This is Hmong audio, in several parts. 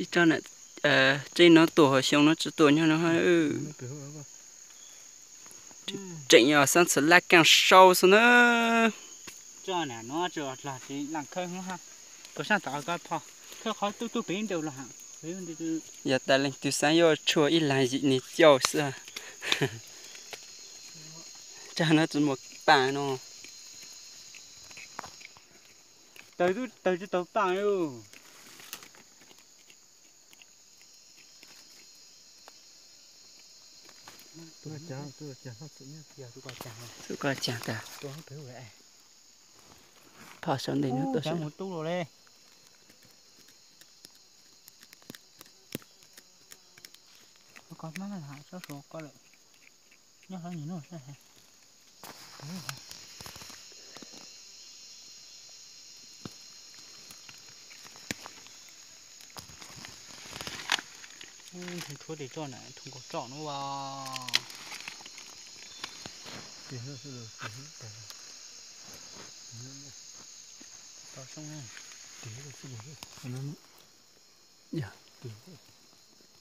Ib tsob na, tseeb no tuaj, xyoo no tsis tuaj nyob no. Tseem yog xab ntxhw laj kaaj sau xwb na. Yog tas leej twg xav yuav tshuaj ib lag yim ni cauj xwb. Tsob no tsis muaj paaj no. Tawg tsis tau paaj. Tub koj caag tas. Phom sau ntev no tuaj mus tub li. Koj mab tsob suav koj lawm, nyob hauv nyuag nub. Nthuav tes tso na, nthuav nkaus tso no as.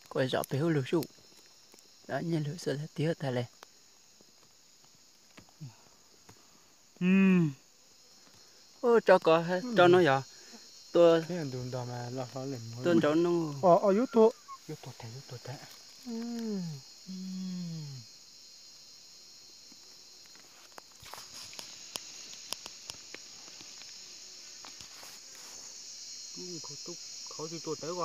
Kuv zaum pem hauv lug sub, nyiaj lug xwb tiag tag le. Ua tso ko, tso no yog tua, tua nraud no. Khov tsis tua tawv ko.